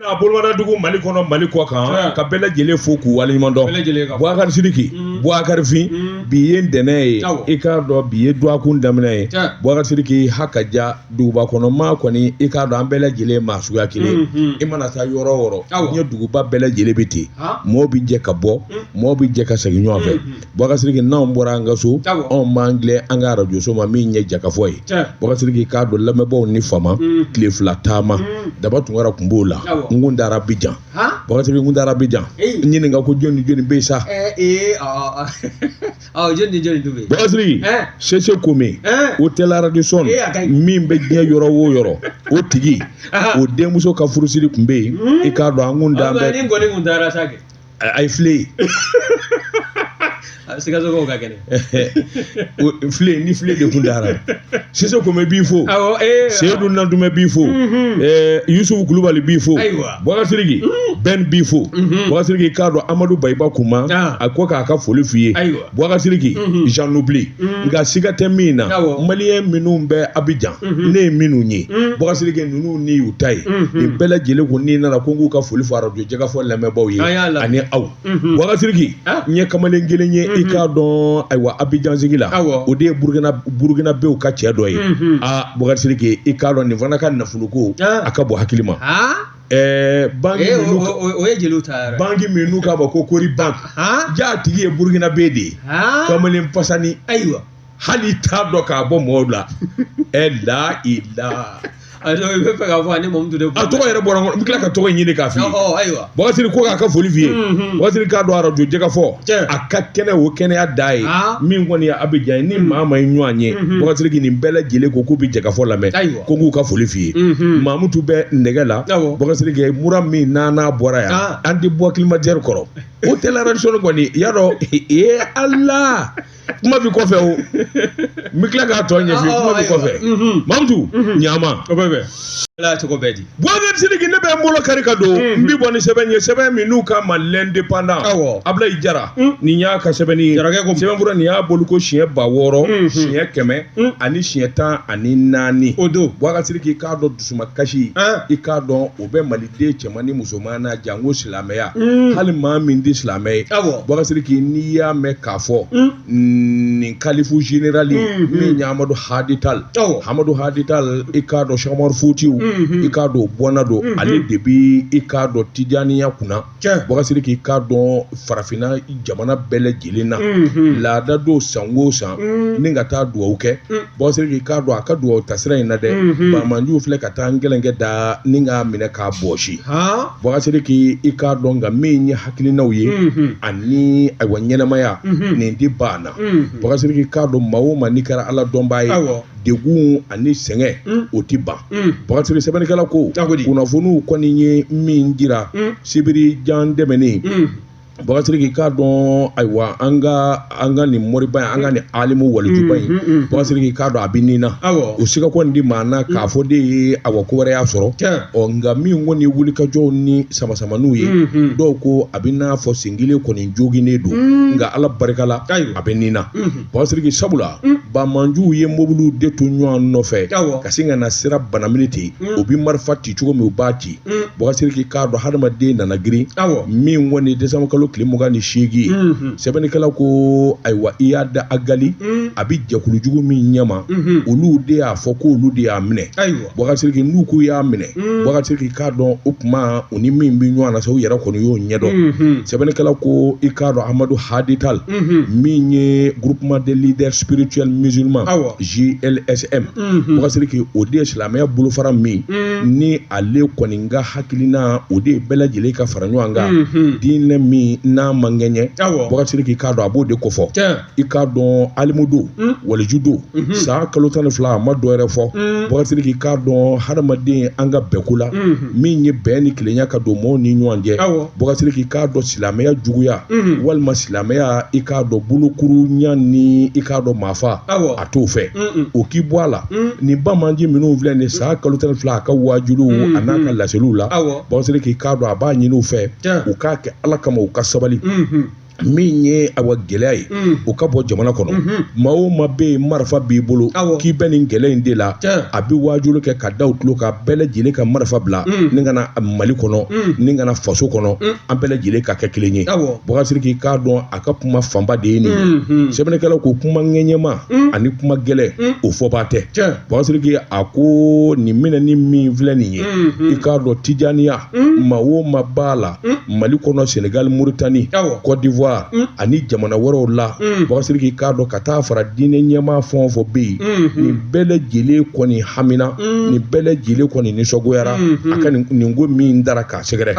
Na bolomadadugu Mali kɔnɔ Mali kɔ kan ka bɛɛ lajɛlen fo k'u waleɲuman dɔn Bubakari Sidiki Bubakari Fin bi ye ntɛnɛn ye i k'a dɔn bi ye dɔgɔkun daminɛ ye Bubakari Sidiki ha ka ja duguba kɔnɔ maa kɔni i k'a dɔn an bɛɛ lajɛlen maa suguya kelen i mana taa yɔrɔ o yɔrɔ diɲɛ duguba bɛɛ lajɛlen bɛ ten mɔɔw bɛ jɛ ka bɔ mɔɔw bɛ jɛ ka segin ɲɔgɔn fɛ Bubakari Sidiki n'anw bɔra an ka so anw b'an tilen an ka arajoso ma min ye jɛkafɔ ye Bubakari Sidiki k'a dɔn lamɛnbaaw ni fama tile fila taama Daba Tunkara tun b'o la n kun taara Abijan Bubakari Sidiki n kun taara Abijan n ɲininka ko jɔn ni jɔni bɛ yen sa Bubakari Sidiki Sese Kome Hôtel Radisson min bɛ diɲɛ yɔrɔ o yɔrɔ o tigi o denmuso ka furusiri tun bɛ yen i k'a dɔn an kun taara A ye filen ye Sikasokaw ka kɛnɛ filen ni filen de kun taara Sise Kome b'i fo Seyidu Nantumɛ b'i fo Yusufu Kulubali b'i fo Bubakari Sidiki Ben b'i fo Bubakari Sidiki k'a dɔn Amadu Bayiba Kuma a ko k'a ka foli f'i ye Bubakari Sidiki j'en oublie nka siga tɛ min na maliyɛn minnu bɛ Abijan ne ye minnu ye Bubakari Sidiki ninnu ni y'u ta ye nin bɛɛ lajɛlen ko n'i nana ko n k'u ka foli fɔ arajo jɛkafɔ lamɛnbaaw ye ani aw Bubakari Sidiki n ye kamalen kelen ye i k'a dɔn ayiwa Abijan sigi la o de ye Burukinabew ka cɛ dɔ ye aa Bubakari Sidiki i k'a dɔn nin fana ka nafoloko a ka bon hakili ma banki o ye jeliw ta banki min n'u k'a ma ko Kori bank jaa tigi ye Burukinabe de ye kamalen pasani ayiwa hali t'a dɔn k'a bɔ mɔgɔw la ɛ la i la i bɛ fɛ k'a fɔ ani Mamutu de a tɔgɔ yɛrɛ bɔra n kɔnɔ n bɛ tila ka tɔgɔ in ɲini k'a f'i ye ayiwa Bubakari Sidiki ko k'a ka foli f'i ye Bubakari Sidiki k'a dɔn arajo jɛkafɔ a ka kɛnɛ o kɛnɛya da ye min kɔni ye Abijan ye ni maa ma ye ɲɔgɔn ye Bubakari Sidiki nin bɛɛ lajɛlen ko k'u bɛ jɛkafɔ lamɛn ko k'u ka foli f'i ye Mamutu bɛ nɛgɛ la Bubakari Sidiki mura min n'a bɔra yan an tɛ bɔ climatiseur kɔrɔ hôtel Radisson kɔni i y'a dɔn ee Ala kuma bɛ kɔfɛ o n bɛ tila k'a tɔ ɲɛf'i ye kuma bɛ kɔfɛ Mamutu ɲama o bɛ bɛn ala cogo bɛɛ di Bubakari Sidiki ne bɛ n bolo kari ka don n bɛ bɔ ni sɛbɛn ye sɛbɛn min n'u k'a ma l'indépendant Abulayi Jara nin y'a ka sɛbɛnni ye sɛbɛnfura nin y'a bolo ko siɲɛ 6000 siɲɛ 100 ani siɲɛ 14 o don Bubakari Sidiki k'a dɔn dusumakasi i k'a dɔn o bɛ maliden cɛman ni musoman na janko silamɛya hali maa min tɛ silamɛ ye Bubakari Sidiki n'i y'a mɛn k'a fɔ nin kalifu général min ye Amadu Hadi Tal Amadu Hadi Tal i k'a dɔn Sɛki Umaru Futiyu i k'a dɔn o bɔnna don ale de bi i k'a dɔn tijaniya kunna Bubakari Sidiki i k'a dɔn farafinna jamana bɛɛ lajɛlen na laada don san o san ni ka taa dugawu kɛ Bubakari Sidiki i k'a dɔn a ka dugawu tasira in na dɛ banbaanciw filɛ ka taa n kɛlɛkɛ da ni k'a minɛ k'a bɔsi Bubakari Sidiki i k'a dɔn nka min ye hakilinaw ye ani ayiwa ɲɛnamaya nin tɛ ban na Bubakari Sidiki i k'a dɔn maa o maa n'i kɛra Ala dɔnbaa ye degun ani sɛgɛn o tɛ ban Bubakari Sidiki sɛbɛnnikɛla ko kunnafoniw kɔni ye min jira sibiri jan tɛmɛnen Bubakari Sidiki k'a dɔn ayiwa an ka nin moriba in an ka nin alimu walijuba in Bubakari Sidiki k'a dɔn a bɛ nin na o siga kɔni tɛ maa na k'a fɔ de ye awa ko wɛrɛ y'a sɔrɔ ɔ nka min kɔni ye wulikajɔw ni samasamaniw ye dɔw ko a bɛ n'a fɔ sen kelen kɔni joginnen don nka Ala barika la a bɛ nin na Bubakari Sidiki sabula banbaanciw ye mobiliw de to ɲɔgɔn nɔfɛ ka sin ka na sira banamini ten u bɛ marifa ci cogo min u b'a ci Bubakari Sidiki k'a dɔn hadamaden nana girin min kɔni décembre kalo tile 28 ye sɛbɛnnikɛla ko ayiwa Iyad Ag Ghali a bɛ jɛkulujugu min ɲɛma olu de y'a fɔ ko olu de y'a minɛ Bubakari Sidiki n'u k'u y'a minɛ Bubakari Sidiki k'a dɔn o tuma u ni min bɛ ɲɔgɔn na sa u yɛrɛ kɔni y'o ɲɛdɔn sɛbɛnnikɛla ko i k'a dɔn Amadu Hadi Tal min ye groupement des leaders spirituels musulmans GLSM Bubakari Sidiki o de ye silamɛya bolofara min ni ale kɔni ka hakilina o de ye bɛɛ lajɛlen ka fara ɲɔgɔn kan diinɛ min n'a man kɛɲɛ Bubakari Sidiki k'a dɔn a b'o de kofɔ i k'a dɔn alimu don waliju don san kalo 12 a ma dɔ wɛrɛ fɔ Bubakari Sidiki k'a dɔn hadamaden an ka bɛnko la min ye bɛn ni kelenya ka don maaw ni ɲɔgɔn cɛ Bubakari Sidiki k'a dɔn silamɛya juguya walima silamɛya i k'a dɔn bolokurunya ni i k'a dɔn maafa a t'o fɛ o k'i bɔ a la nin banbaanci minnu filɛ nin san kalo 12 a ka waajuliw a n'a ka laseliw la Bubakari Sidiki k'a dɔn a b'a ɲini u fɛ u k'a kɛ Ala kama u ka sabali. Min ye awa gɛlɛya ye, o ka bɔ jamana kɔnɔ. Maa o maa bɛ yen, marifa b'i bolo, k'i bɛ nin gɛlɛya in de la, a bɛ waajuli kɛ ka da u tulo kan, bɛɛ lajɛlen ka marifa bila ni ka na Mali kɔnɔ, ni ka na faso kɔnɔ, an bɛɛ lajɛlen ka kɛ kelen ye. Bubakari Sidiki, k'a dɔn a ka kuma fanba de ye nin ye. Sɛbɛnnikɛlaw ko kuma ŋɛɲɛma ani kuma gɛlɛn, o fɔbaa tɛ. Bubakari Sidiki a ko nin minɛni min filɛ nin ye, i k'a dɔn tijaniya, maa o maa b'a la Mali kɔnɔ, Senegal, Mauritanie, Côte d'Ivoire ani jamana wɛrɛw la, Bubakari Sidiki k'a dɔn ka taa fara diinɛ ɲɛmaa fɛn o fɛn bɛ yen, nin bɛɛ lajɛlen kɔni hamina, nin bɛɛ lajɛlen kɔni nisɔngoyara a ka nin ko min dara k'a sɛgɛrɛ.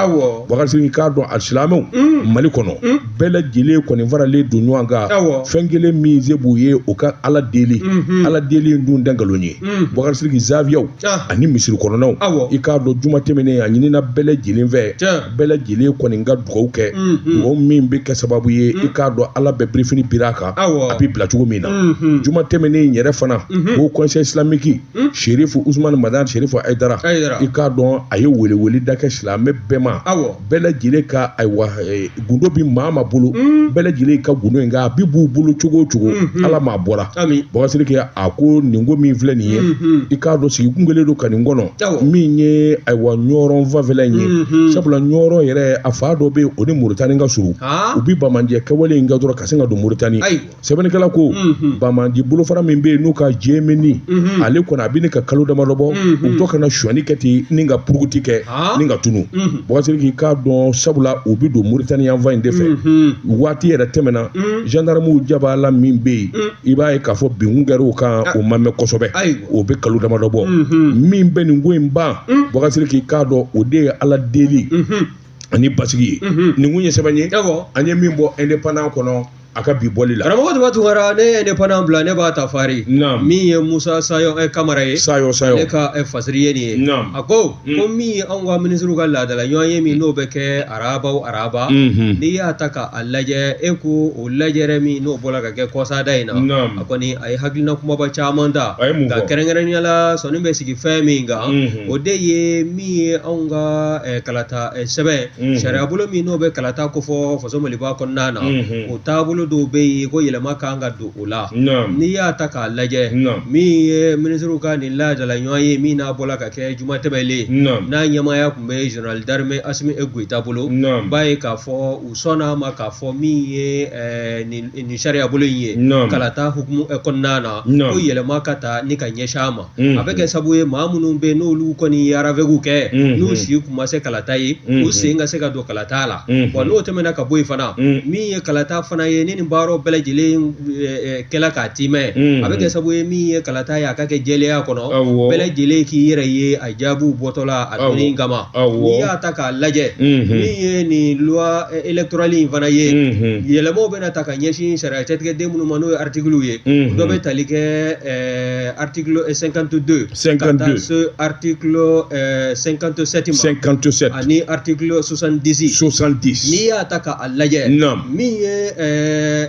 Bubakari Sidiki k'a dɔn alisilamɛw Mali kɔnɔ bɛɛ lajɛlen kɔni faralen don ɲɔgɔn kan. Fɛn kelen min se b'u ye, u ka Ala deli. Ala deli in dun tɛ nkalon ye. Bubakari Sidiki, zawiyaw ani misiri kɔnɔnaw, i k'a dɔn juma tɛmɛnen a ɲinina bɛɛ lajɛlen fɛ, bɛɛ lajɛlen kɔni ka dugawu kɛ, dugawu min bɛ kɛ sababu ye, i k'a dɔn Ala bɛ birifini biri a kan, a bɛ bila cogo min na. Juma tɛmɛnen yɛrɛ fana, Haut Conseil islamique, Serifu Usumani Madani Serifu Ayidara, i k'a dɔn a ye weleweleda kɛ silamɛ bɛɛ ma, bɛɛ lajɛlen ka, ayiwa, gundo bɛ maa ma bolo, bɛɛ lajɛlen ka gundo in kan, a bɛ b'u bolo cogo o cogo, Ala m'a bɔra. Bubakari Sidiki a ko nin ko min filɛ nin ye, i k'a dɔn sigikun kɛlen don ka nin kɔnɔ min ye, ayiwa, Ɲɔrɔn fanfɛla in ye, sabula Ɲɔrɔn yɛrɛ a fa dɔ bɛ yen, o ni Moritani ka surun. U bɛ banbaanci kɛwale in kɛ dɔrɔn ka sin ka don Moritani. Sɛbɛnnikɛla ko banbaanci bolofara min bɛ yen n'u ka JNIM, ale kɔni a bɛ ne ka kalo damadɔ bɔ, u bɛ to ka na sonyani kɛ ten ni ka purukuti kɛ ni ka tunu. Bubakari Sidiki k'a dɔn sabula u bɛ don Moritani yanfan in de fɛ. Waati yɛrɛ tɛmɛna, gendarmew jabala min bɛ yen, i b'a ye k'a fɔ binkun kɛra o kan, o ma mɛn kosɛbɛ, o bɛ kalo damadɔ bɔ. Min bɛ nin ko in ban, Bubakari Sidiki k'a dɔn o de ye Ala deli ani basigi ye. Nin kun ye sɛbɛn ye an ye min bɔ Indépendant kɔnɔ a ka bi bɔli la. Karamɔgɔ Tuba Tunkara, ne ye Indépendant bila, ne b'a ta fari. Min ye Musa Sayo Kamara ye, Sayo Sayo, ne ka fasiri ye nin ye. A ko ko min ye anw ka minisiriw ka laadala ɲɔgɔn ye min n'o bɛ kɛ araba o araba, n'i y'a ta k'a lajɛ, e ko o lajɛrɛ min n'o bɔra ka kɛ kɔsada in na, a kɔni a ye hakilina kumaba caman ta, nka kɛrɛnkɛrɛnnenya la sɔnni bɛ sigi fɛn min kan, o de ye min ye anw ka kalata sɛbɛn sariyabolo min n'o bɛ kalata kofɔ faso Maliba kɔnɔna na, o taabolo dɔw bɛ yen ko yɛlɛma kan ka don o la. N'i y'a ta k'a lajɛ, min ye minisiriw ka nin laadala ɲɔgɔn ye min n'a bɔra ka kɛ juma tɛmɛlen, n'a ɲɛmaaya tun bɛ général d'armée Asimi Goyita bolo, b'a ye k'a fɔ u sɔnna a ma k'a fɔ min ye nin sariyabolo in ye kalata hukumu kɔnɔna na, ko yɛlɛma ka ta ni ka ɲɛsin a ma. A bɛ kɛ sabu ye maa minnu bɛ n'olu kɔni ye RAVEC kɛ, n'u si kun ma se kalata ye, u sen ka se ka don kalata la. Wa n'o tɛmɛna ka bɔ yen fana, min ye kalata fana ye, ni nin baaraw bɛɛ lajɛlen kɛla k'a timɛ, a bɛ kɛ sabu ye min ye kalata ye a ka kɛ jɛlenya kɔnɔ, bɛɛ lajɛlen k'i yɛrɛ ye a jaabiw bɔtɔla a donni kama. N'i y'a ta k'a lajɛ, min ye nin loi électorale in fana ye, yɛlɛmaw bɛna ta ka ɲɛsin sariya cɛtigɛden minnu ma, n'o ye articles ye, dɔ bɛ tali kɛ article 52 ka taa se article 57 ma, 57 ani article 70. 70. N'i y'a ta k'a lajɛ, min ye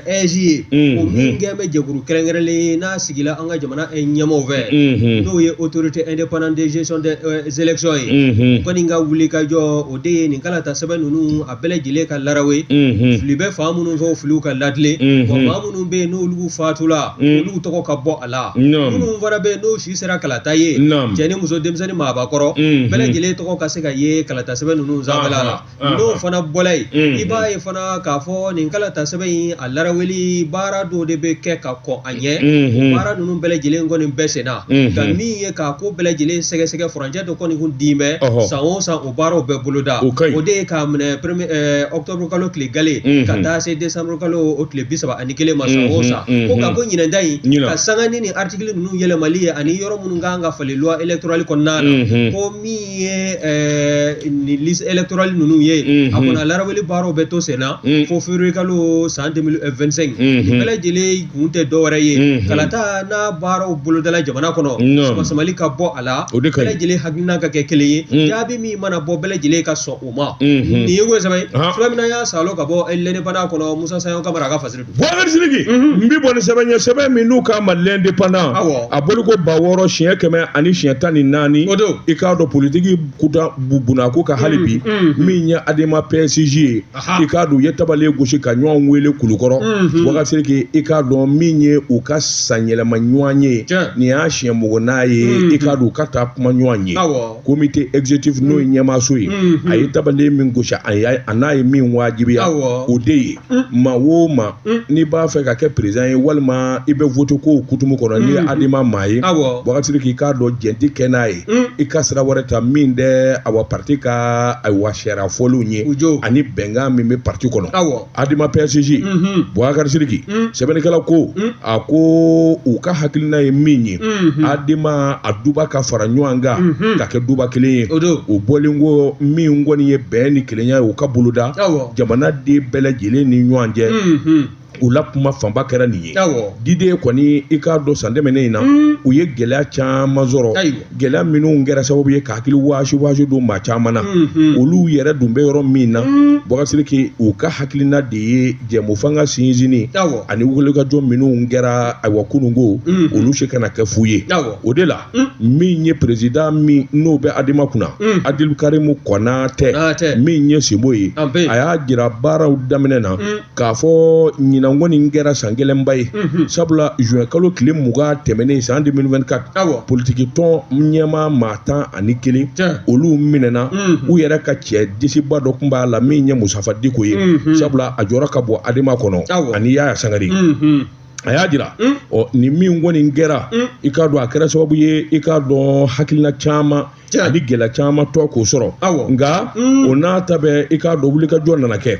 AIGE ye, o min kɛlen bɛ jɛkulu kɛrɛnkɛrɛnlen ye n'a sigila an ka jamana ɲɛmaaw fɛ, n'o ye autorité indépendante de gestion des élections ye, o kɔni ka wulikajɔ o de ye nin kalata sɛbɛn ninnu a bɛɛ lajɛlen ka larawe, fili bɛ fan minnu fɛ, o filiw ka latilen, wa maa minnu bɛ yen n'olu fatula, olu tɔgɔ ka bɔ a la, minnu fana bɛ yen n'o si sera kalata ye, cɛ ni muso, denmisɛnnin, maabakɔrɔ, bɛɛ lajɛlen tɔgɔ ka se ka ye kalata sɛbɛn ninnu sanfɛla la. N'o fana bɔla yen, i b'a ye fana k'a fɔ nin kalata sɛbɛn in a laraweli baara dɔw de bɛ kɛ ka kɔn a ɲɛ. Baara ninnu bɛɛ lajɛlen kɔni bɛɛ senna, nka min ye k'a ko bɛɛ lajɛlen sɛgɛsɛgɛ, furancɛ dɔ kɔni kun di bɛ san o san, o baaraw bɛɛ boloda, o de ye k'a minɛ premier octobre kalo tile gale ka taa se décembre kalo o tile 31 ma san o san. Ko nka ko ɲinan ta in, ka sanga ni nin article ninnu yɛlɛmali ye ani yɔrɔ minnu kan ka falen loi électorale kɔnɔna na, ko min ye nin liste électorale ninnu ye, a kɔni a laraweli baaraw bɛ to sen na fo février kalo san 2000 2025 nin bɛɛ lajɛlen kun tɛ dɔwɛrɛ ye kalata n'a baaraw bolodala jamana kɔnɔ samasamali ka bɔ a la bɛɛ lajɛlen hakilina ka kɛ kelen ye jaabi min mana bɔ bɛɛ lajɛlen ka sɔn o ma nin ye ko sɛbɛn sɛbɛn min y'a salo ka bɔ l'Indépendant kɔnɔ Musa Sayon Kamara ka fasiri don. Boubacar Sidiki n bi bɔ ni sɛbɛn ye sɛbɛn min n'u k'a ma l'Indépendant a bɔliko 6014 o don i k'a dɔn politiki kuta bunako kan hali bi min ye Adema PSG ye i k'a dɔn u ye tabalen gosi ka ɲɔgɔn wele Kulukɔrɔ Boubacar Sidiki i k'a dɔn min ye u ka sanyɛlɛma ɲɔgɔn ye nin y'a siɲɛ mugannan ye i k'a dɔn u ka taa kuma ɲɔgɔn ye comité exécutif n'o ye ɲɛmaaso ye a ye tabalen min gosi a n'a ye min wajibiya o de ye maa o maa n'i b'a fɛ ka kɛ président ye walima i bɛ vote ko kutumu kɔnɔ n'i ye Adema maa ye Boubacar Sidiki i k'a dɔn jɛn tɛ kɛ n'a ye i ka sira wɛrɛ ta min tɛ awa parti ka ayiwa sariya fɔlenw ye ani bɛnkan min bɛ parti kɔnɔ Adema PSG Boubacar Sidiki sɛbɛnnikɛla ko a ko u ka hakilina ye min ye Adema a duba ka fara ɲɔgɔn kan ka kɛ duba kelen ye o bɔlen kɔ min kɔni ye bɛn ni kelenya ye u ka boloda jamanaden bɛɛ lajɛlen ni ɲɔgɔn cɛ u la kuma fanba kɛra nin ye diden kɔni i k'a dɔn san tɛmɛnen in na u ye gɛlɛya caman sɔrɔ gɛlɛya minnu kɛra sababu ye ka hakili waasi waasi don maa caman na olu yɛrɛ dun bɛ yɔrɔ min na Boubacar Sidiki u ka hakilina de ye jɛmufanga sinsinni ani wulikajɔ minnu kɛra ayiwa kununko olu si kana kɛ fu ye o de la min ye président min n'o bɛ Adema kunna Abdul Karimu Konatɛ min ye Sinbo ye a y'a jira baaraw daminɛ na k'a fɔ ɲinan kɔni kɛra san gɛlɛnba ye sabula juin kalo tile 20 tɛmɛnen san 2024 politiki tɔn ɲɛmaa maa 11 olu minɛna u yɛrɛ ka cɛ disiba dɔ tun b'a la min ye Musafa Diko ye sabula a jɔyɔrɔ ka bon Adema kɔnɔ ani Yaya Sangare a y'a jira ɔ nin min kɔni kɛra i k'a dɔn a kɛra sababu ye i k'a dɔn hakilina caman ani gɛlɛya caman tɔ k'o sɔrɔ nka o n'a ta bɛɛ i k'a dɔn wulikajɔ nana kɛ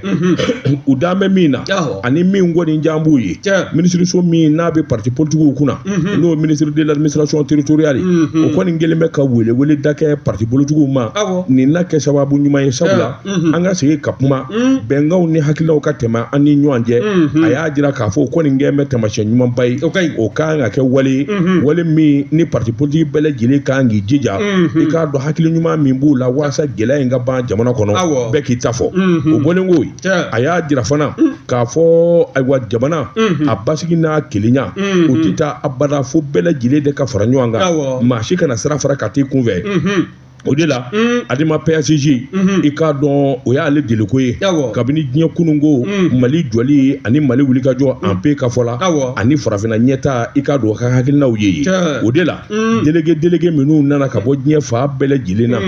u dan bɛ min na ani min kɔni jan b'u ye minisiriso min n'a bɛ parti politikiw kunna n'o ye ministre de l'administration territoriale o kɔni kɛlen bɛ ka welewele da kɛ parti politikiw ma nin na kɛ sababu ɲuman ye sabula an ka segin ka kuma bɛnkanw ni hakilinaw ka tɛmɛ an ni ɲɔgɔn cɛ a y'a jira k'a fɔ o kɔni kɛlen bɛ taamasiyɛn ɲumanba ye o kan ka kɛ wale ye wale min ni parti politique bɛɛ lajɛlen kan k'i jija i k'a dɔn hakili ɲuman min b'u la walasa gɛlɛya in ka ban jamana kɔnɔ bɛɛ k'i ta fɔ o bɔlen kɔ yen a y'a jira fana k'a fɔ ayiwa jamana a basigi n'a kelenya o tɛ taa abada fo bɛɛ lajɛlen de ka fara ɲɔgɔn kan maa si kana sira fara ka t'i kunfɛ o de la Adema PSG i k'a dɔn o y'ale deliko ye kabini diɲɛ kununko Mali jɔli ani Mali wulikajɔ an pe ka fɔ la ani farafinna ɲɛta i k'a dɔn o ka hakilinaw ye o de la délégué minnu nana ka bɔ diɲɛ fan bɛɛ lajɛlen na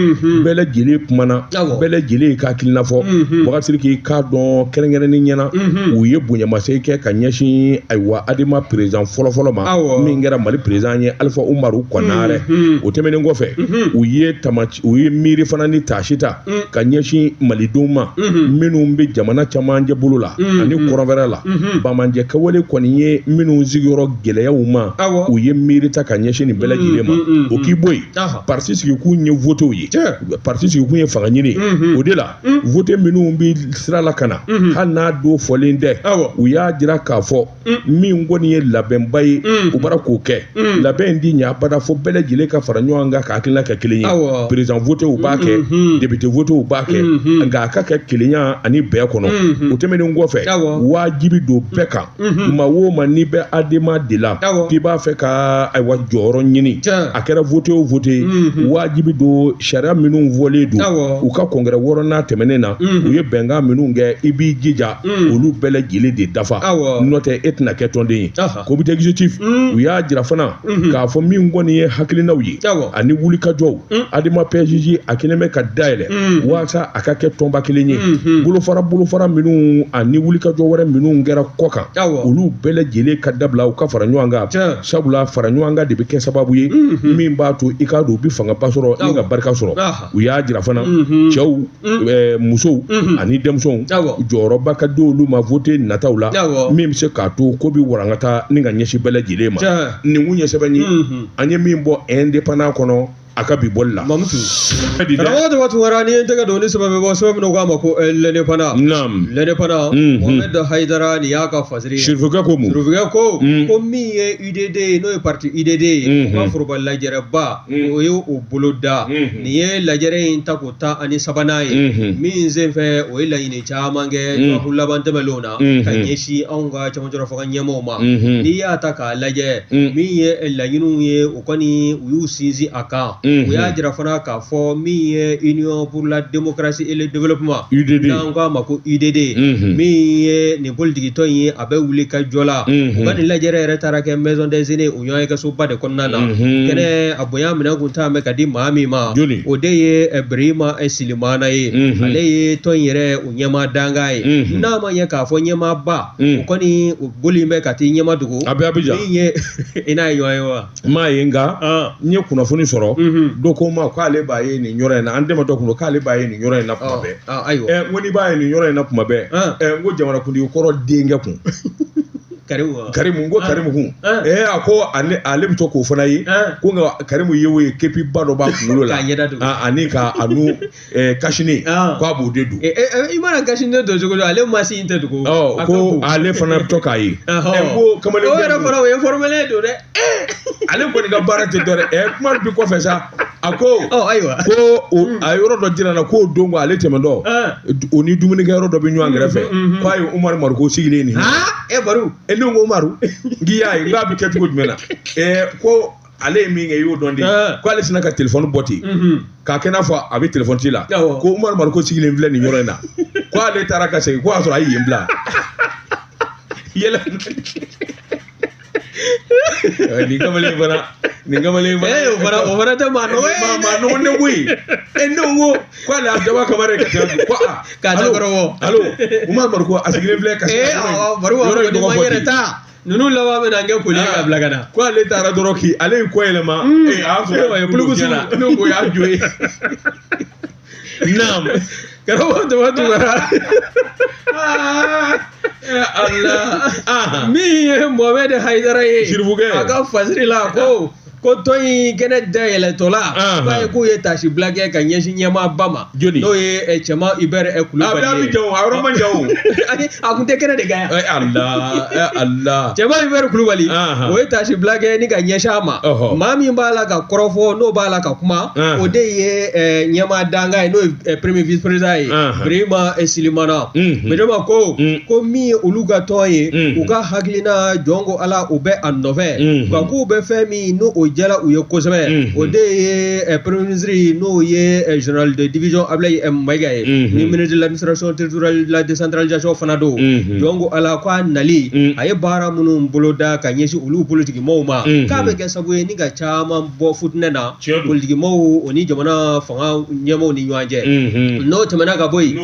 bɛɛ lajɛlen kumana bɛɛ lajɛlen y'i ka hakilina fɔ Boubacar Sidiki i k'a dɔn kɛrɛnkɛrɛnnen ɲɛna u ye bonyamasegin kɛ ka ɲɛsin ayiwa Adema président fɔlɔfɔlɔ ma min kɛra Mali président ye Alifa Umaru Konarɛ o tɛmɛnen kɔfɛ u ye u ye miiri fana ni taasi ta ka ɲɛsin malidenw ma minnu bɛ jamana camancɛ bolo la ani kɔrɔnfɛla la banbaanci kɛwale kɔni ye minnu sigiyɔrɔ gɛlɛyaw ma u ye miiri ta ka ɲɛsin nin bɛɛ lajɛlen ma o k'i bɔ yen parti sigikun ye votew ye parti sigikun ye fanga ɲini o de la vote minnu bɛ sira la ka na hali n'a don fɔlen tɛ u y'a jira k'a fɔ min kɔni ye labɛnba ye u bara k'o kɛ labɛn in ti ɲɛ abada fo bɛɛ lajɛlen ka fara ɲɔgɔn kan ka hakilina kɛ kelen ye président vote u b'a kɛ député vote u b'a kɛ nka a ka kɛ kelenya ani bɛn kɔnɔ o tɛmɛnen kɔfɛ wajibi don bɛɛ kan maa o maa n'i bɛ Adema de la k'i b'a fɛ ka ayiwa jɔyɔrɔ ɲini a kɛra vote o vote ye wajibi don sariya minnu fɔlen don u ka congrès wɔɔrɔnan tɛmɛnen na u ye bɛnkan minnu kɛ i b'i jija olu bɛɛ lajɛlen de dafa n'o tɛ e tɛna kɛ tɔnden ye comité exécutif u y'a jira fana k'a fɔ min kɔni ye hakilinaw ye ani wulikajɔw Adema PSG a kɛlen bɛ ka dayɛlɛ walasa a ka kɛ tɔnba kelen ye bolofara minnu ani wulikajɔ wɛrɛ minnu kɛra kɔkan olu bɛɛ lajɛlen ka dabila u ka fara ɲɔgɔn kan sabula fara ɲɔgɔn kan de bɛ kɛ sababu ye min b'a to i k'a dɔn u bɛ fangaba sɔrɔ ni ka barika sɔrɔ u y'a jira fana cɛw musow ani denmisɛnw jɔyɔrɔba ka di olu ma vote nataw la min bɛ se k'a to ko bɛ warankata ni ka ɲɛsin bɛɛ lajɛlen ma nin kun ye sɛbɛn ye an ye min bɔ Indépendant kɔnɔ. A ka bi bɔli la. Mamutu. Karamɔgɔ Daba Tunkara, n'i ye n tɛgɛ don ni sɛbɛn bɛ bɔ, sɛbɛn min n'u k'a ma ko L'Indépendant. Naam. L'Indépendant. Mohamed Hayidara, nin y'a ka fasiri ye. Sirifukɛ ko mun? Sirifukɛ ko ko min ye UDD ye, n'o ye parti UDD ye, u ka foroba lajɛrɛba, o ye o boloda. Nin ye lajɛrɛ in ta ko 13nan ye min senfɛ, o ye laɲini caman kɛ dɔgɔkun laban tɛmɛnlenw na ka ɲɛsin anw ka cɛmancɛrɔ fanga ɲɛmaaw ma. N'i y'a ta k'a lajɛ, min ye laɲiniw ye, o kɔni u y'u sinsin a kan. U y'a jira fana k'a fɔ min ye Union pour la démocratie et le développement, UDD, n'an k'a ma ko UDD, min ye nin politikitɔn in ye, a bɛ wuli ka jɔ la. U ka nin lajɛrɛ yɛrɛ taara kɛ Maison des Aînés, o ɲɔgɔnyekɛsoba de kɔnɔna na. Kɛnɛ a bonya minɛn kun taa bɛ ka di maa min ma, o de ye Birima Silimana ye. Ale ye tɔn in yɛrɛ o ɲɛmaa dankan ye. N'a ma ɲɛ k'a fɔ ɲɛmaaba, o kɔni o boli bɛ ka t'i ɲɛma dogo. A bɛ Abijan. Min ye i n'a ye ɲɔgɔn ye wa? N m'a ye, nka n ye kunnafoni sɔrɔ. Dɔ ko n ma k'ale b'a ye nin yɔrɔ in na, an dɛmɛtɔ kun don, k'ale b'a ye nin yɔrɔ in na kuma bɛɛ. Ayiwa. N ko n'i b'a ye nin yɔrɔ in na kuma bɛɛ, n ko jamanakuntigi kɔrɔ denkɛ kun. Karimu wa? Karimu, n ko Karimu kun. A ko ale bɛ to k'o fana ye. Ko nka Karimu ye o ye, képi ba dɔ b'a kunkolo la. K'a ɲɛda dogo. Ani ka a nu cache-nez, k'a b'o de don. I mana cache-nez don cogo do, ale masque in tɛ dogo. Ko ale fana bɛ to k'a ye. Ko kamalen. O yɛrɛ fana o ye formelen don dɛ. Ale kɔni ka baara tɛ dɔ wɛrɛ. Kuma bi kɔfɛ sa, a ko. Ayiwa. Ko a yɔrɔ dɔ jira na k'o don ko ale tɛmɛtɔ, o ni dumunikɛyɔrɔ dɔ bɛ ɲɔgɔn kɛrɛfɛ, k'a ye Umaru Mariko sigilen nin. E Baru. Ne ko Umaru, n k'i y'a ye, n k'a bɛ kɛ cogo jumɛn na? Ko ale ye min kɛ, i y'o dɔn de. Ko ale sinna ka telefɔni bɔ ten k'a kɛ n'a fɔ a bɛ telefɔni ci la. Ko Umaru Mariko sigilen filɛ nin yɔrɔ in na. Ko ale taara ka segin, ko y'a sɔrɔ a ye yen bila. Yɛlɛ. Nin kamalen fana, nin kamalen fana. O fana tɛ maa nɔgɔ ye. Maa nɔgɔ ne koyi. Ne ko k'ale a daba kama de ka tɛmɛ ko a. K'a ta kɔrɔbɔ. Alo, Umaru Mariko a sigilen filɛ ka Baru yɔrɔ in tɔgɔ fɔ ten. Ninnu laban bɛna kɛ koli ka bila ka na. Ko ale taara dɔrɔn k'i ale y'i kɔ yɛlɛma. A y'a sɔrɔ a ye pulukusu la. Ne ko y'a jɔ ye. Naam. Karamɔgɔ Daba Tunkara. Allah. Min ye Mohamed Hayidara ye. Sirifukɛ. A ka fasiri la ko tɔn in kɛnɛ dayɛlɛtɔ la, k'a ye k'u ye taasibila kɛ ka ɲɛsin ɲɛmaaba ma. Jɔni? N'o ye Cɛma Hubert Kulubali ye. A bɛ Abidjan o, a yɔrɔ man jan o. A kun tɛ kɛnɛ de kan yan. Allah, Allah. Cɛma Hubert Kulubali, o ye taasibila kɛ ni ka ɲɛsin a ma. Maa min b'a la ka kɔrɔfɔ, n'o b'a la ka kuma, o de ye ɲɛmaa dankan ye, n'o ye premier vice président ye, Birima Silimana. Birima ko min ye olu ka tɔn ye, u ka hakilina jɔn ko Ala o bɛ a nɔfɛ. Nka k'u bɛ fɛn min n'o o jala u ye kosɛbɛ, o de ye premier ministre, n'o ye général de division Ablaye Mayiga ye, ni ministre de l'administration territoriale de la décentralisation fana don. Jɔn ko Ala k'a nali, a ye baara minnu boloda ka ɲɛsin olu politikimɔgɔw ma, k'a bɛ kɛ sababu ye ni ka caman bɔ futinɛ na politikimɔgɔw o ni jamana fanga ɲɛmaaw ni ɲɔgɔn cɛ. N'o tɛmɛna ka bɔ yen,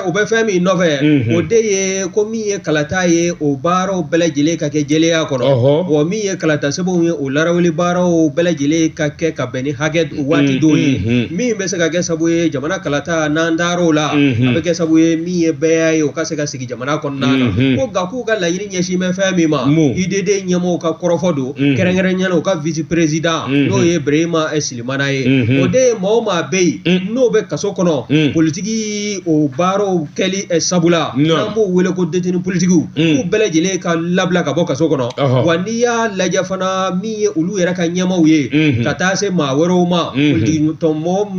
o bɛ fɛn min nɔfɛ, o de ye ko min ye kalata ye, o baaraw bɛɛ lajɛlen ka kɛ jɛlenya kɔnɔ, wa min ye kalata sɛbɛnw ye, o larawuli baaraw bɛɛ lajɛlen ka kɛ ka bɛn ni hakɛ waati dɔw ye, min bɛ se ka kɛ sababu ye jamana kalata n'an taar'o la, a bɛ kɛ sababu ye min ye bɛɛ ye o ka se ka sigi jamana kɔnɔna na. Ko nka k'u ka laɲini ɲɛsin bɛ fɛn min ma, UDD ɲɛmɔgɔw ka kɔrɔfɔ don, kɛrɛnkɛrɛnnenya la u ka vice président, n'o ye Birima Silimana ye. O de ye maa o maa bɛ yen n'o bɛ kaso kɔnɔ politiki o baaraw kɛli sabu la, n'an b'o wele ko détenu politikiw, k'u bɛɛ lajɛlen ka labila ka bɔ kaso kɔnɔ. Wa n'i y'a lajɛ fana, min ye olu yɛrɛ ka ɲɛmaaw ye, ka taa se maa wɛrɛw ma, politiki tɔn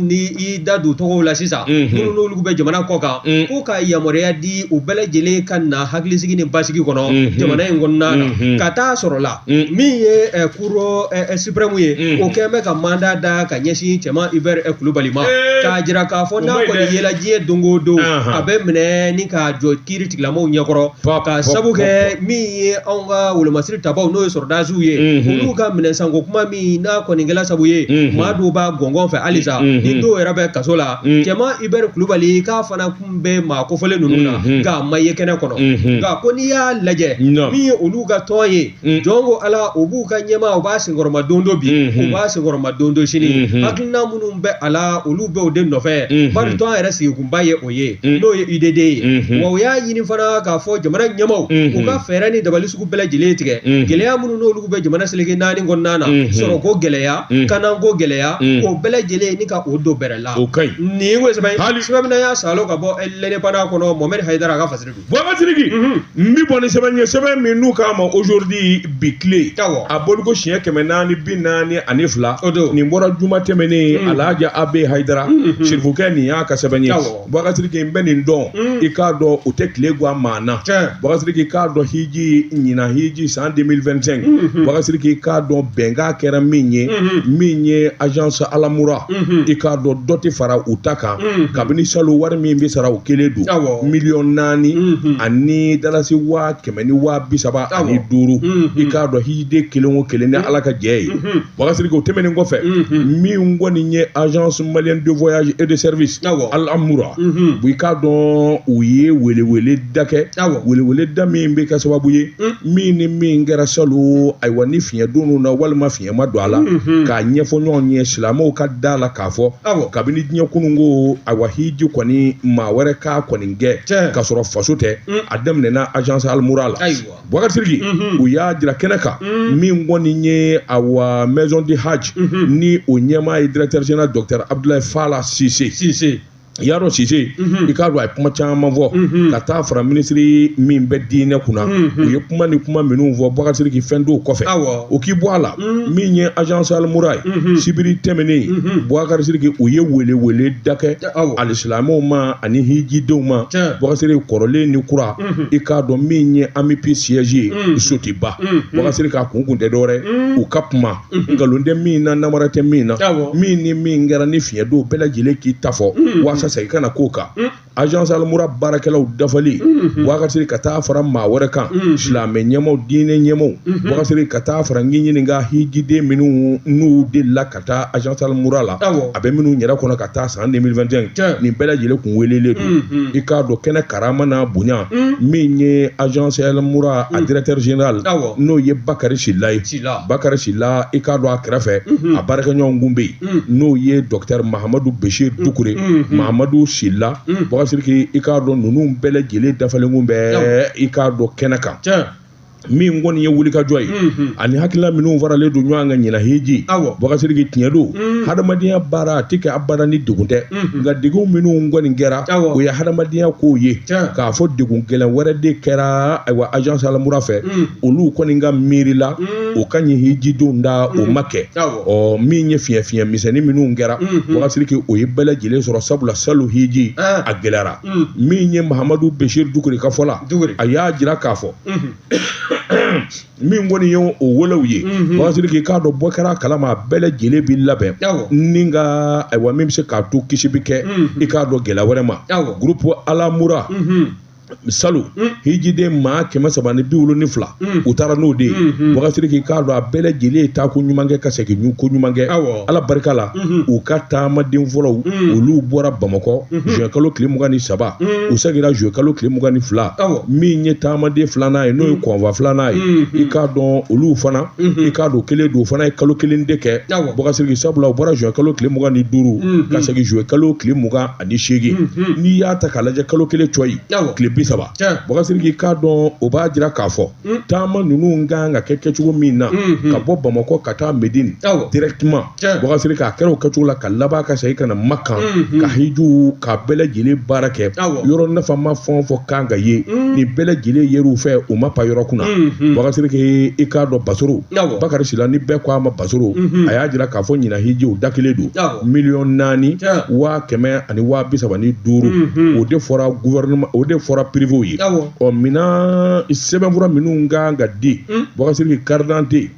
ni i da don tɔgɔw la sisan, minnu n'olu bɛ jamana kɔ kan, ko ka yamaruya di u bɛɛ lajɛlen ka na hakilisigi ni basigi kɔnɔ jamana in kɔnɔna na. Ka taa sɔrɔ la min ye cour suprême ye, o kɛn bɛ ka mandat da ka ɲɛsin Cɛma Hubert Kulubali ma, k'a jira k'a fɔ n'a kɔni yela diɲɛ don o don, a bɛ minɛ ni k'a jɔ kiiri tigilamɔgɔw ɲɛkɔrɔ, ka sabu kɛ min ye anw ka wolomasiri tabaw, n'o ye sɔrɔdasiw ye, olu ka minɛ sanko kuma min n'a kɔni kɛla sabu ye maa dɔw b'a gɔngɔn fɛ halisa, ni dɔw yɛrɛ bɛ kaso la. Cɛma Hubert Kulubali k'a fana kun bɛ maa kofɔlen ninnu na, nka a ma ye kɛnɛ kɔnɔ. Nka ko n'i y'a lajɛ, min ye olu ka tɔn ye, jɔn ko Ala, o b'u ka ɲɛmaa, u b'a senkɔrɔma don dɔ bi, u b'a senkɔrɔma don dɔ sini. Hakilina minnu bɛ a la, olu bɛ o de nɔfɛ, bari tɔn yɛrɛ sigikunba ye o ye, n'o ye UDD ye. Wa u y'a ɲini fana k'a fɔ jamana ɲɛmaaw, u ka fɛɛrɛ ni dabali sugu bɛɛ lajɛlen tigɛ, gɛlɛya minnu n'olu bɛ jamana seleke naani kɔnɔna kɔnɔna na sɔrɔko gɛlɛya kanako gɛlɛya o bɛɛ lajɛlen ni ka o don bɛrɛ la o ka ɲi nin ko sɛbɛn sɛbɛn min y'a salo ka bɔ l'Indépendant kɔnɔ Mohamed Hayidara a ka fasiri don Boubacar Sidiki n bi bɔ ni sɛbɛn ye sɛbɛn min n'u k'a ma aujourd'hui bi tile a bɔliko siɲɛ 442 o don nin bɔra juma tɛmɛnen Alhaji Abe Hayidara Sirifukɛ nin y'a ka sɛbɛn ye Boubacar Sidiki n bɛ nin dɔn i k'a dɔn o tɛ tile gwan maa na Boubacar Sidiki i k'a dɔn hiji ɲinan hiji san 2025 Boubacar Sidiki i k'a dɔn bɛnkan kɛra min ye min ye agence Alamura i k'a dɔn dɔ tɛ fara u ta kan kabini salon wari min bɛ sara o kelen don miliyɔn 4 ani dalasi 135,000 i k'a dɔn hijiden kelen o kelen ni Ala ka jɛ ye Boubacar Sidiki o tɛmɛnen kɔfɛ min kɔni ye agence malienne de voyage et de service Alamura i k'a dɔn u ye welewele da kɛ welewele da min bɛ kɛ sababu ye min ni min kɛra salon ayiwa ni fiɲɛ donn'u na walima fiɲɛ ma don a la k'a ɲɛfɔ ɲɔgɔn ye silamɛw ka da la k'a fɔ kabini diɲɛ kununko ayiwa hiji kɔni maa wɛrɛ k'a kɔni kɛ k'a sɔrɔ faso tɛ a daminɛna agence Alamura la Boubacar Sidiki u y'a jira kɛnɛ kan min kɔni ye awa maison du hajj ni o ɲɛmaa ye directeur général docteur Abdoulaye Fala Cissé i y'a dɔn Cissé i k'a dɔn a ye kuma caman fɔ ka taa fara minisiri min bɛ diinɛ kunna u ye kuma ni kuma minnu fɔ Boubacar Sidiki fɛn t'o kɔfɛ o k'i bɔ a la min ye agence Alamura ye sibiri tɛmɛnen Boubacar Sidiki u ye welewele da kɛ alisilamɛw ma ani hijidenw ma Boubacar Sidiki kɔrɔlen ni kura i k'a dɔn min ye AMUPI siège ye Sotiba Boubacar Sidiki k'a kun kun tɛ dɔwɛrɛ u ka kuma nkalon tɛ min na namara tɛ min na min ni min kɛra ni fiɲɛ don bɛɛ lajɛlen k'i ta fɔ walasa segin kana k'o kan agence Alamura baarakɛlaw dafali Boubacar Sidiki ka taa fara maa wɛrɛ kan silamɛ ɲɛmaaw diinɛ ɲɛmaaw Boubacar Sidiki ka taa fara n k'i ɲininka hijiden minnu n'u delila ka taa agence Alamura la a bɛ minnu yɛrɛ kɔnɔ ka taa san 2021 nin bɛɛ lajɛlen kun welelen don i k'a dɔn kɛnɛ karama n'a bonya min ye agence Alamura a directeur général n'o ye Bakari Sila ye Bakari Sila i k'a dɔn a kɛrɛfɛ a baarakɛɲɔgɔn kun bɛ yen n'o ye docteur Mahamadu Bashir Dukure Mahamadu Sila Boubacar Sidiki i k'a dɔn ninnu bɛɛ lajɛlen dafalen kun bɛ i k'a dɔn kɛnɛ kan min kɔni ye wulikajɔ ye ani hakilina minnu faralen don ɲɔgɔn kan ɲinan hiji Boubacar Sidiki tiɲɛ don hadamadenya baara a tɛ kɛ abada ni degun tɛ nka degun minnu kɔni kɛra o ye hadamadenya kow ye k'a fɔ degun gɛlɛn wɛrɛ de kɛra ayiwa agence Alamura fɛ olu kɔni ka miiri la o ka ɲi hijidenw da o ma kɛ ɔ min ye fiɲɛ fiɲɛ misɛnnin minnu kɛra Boubacar Sidiki o ye bɛɛ lajɛlen sɔrɔ sabula salon hiji a gɛlɛyara min ye Mahamadu Bashir Dukure ka fɔ la a y'a jira k'a fɔ min kɔni ye o welew ye Boubacar Sidiki k'a dɔn bɔ kɛra a kalama a bɛɛ lajɛlen bɛ labɛn ni ka ayiwa min bɛ se k'a to kisi bɛ kɛ i k'a dɔn gɛlɛya wɛrɛ ma groupe Alamura salon hijiden maa 372 u taara n'o de ye Boubacar Sidiki k'a dɔn a bɛɛ lajɛlen ye taako ɲuman kɛ ka segin ko ɲuman kɛ Ala barika la u ka taamaden fɔlɔw olu bɔra Bamakɔ juin kalo tile 23 u seginna juin kalo tile 22 min ye taamaden filanan ye n'o ye convoi filanan ye i k'a dɔn olu fana i k'a dɔn kelen don o fana ye kalo kelen de kɛ Boubacar Sidiki sabula u bɔra juin kalo tile 25 ka segin juin kalo tile 28 n'i y'a ta k'a lajɛ kalo kelen cɔ ye tile 30 Boubacar Sidiki k'a dɔn o b'a jira k'a fɔ taama ninnu kan ka kɛ kɛcogo min na ka bɔ Bamakɔ ka taa Medine directement Boubacar Sidiki k'a kɛra o kɛcogo la ka laban ka segin ka na Makan ka hijiw ka bɛɛ lajɛlen baara kɛ yɔrɔ nafama fɛn o fɛn kan ka ye nin bɛɛ lajɛlen yer'u fɛ u ma pan yɔrɔ kunna Boubacar Sidiki i k'a dɔn Basoro Bakari Sila ni bɛɛ ko a ma Basoro a y'a jira k'a fɔ ɲinan hijiw da kelen don miliyɔn 4 100,000 ani 35,000 o de fɔra gouvernement o de fɔra privéw ye ɔ minan sɛbɛnfura minnu kan ka di Boubacar Sidiki carte d'identité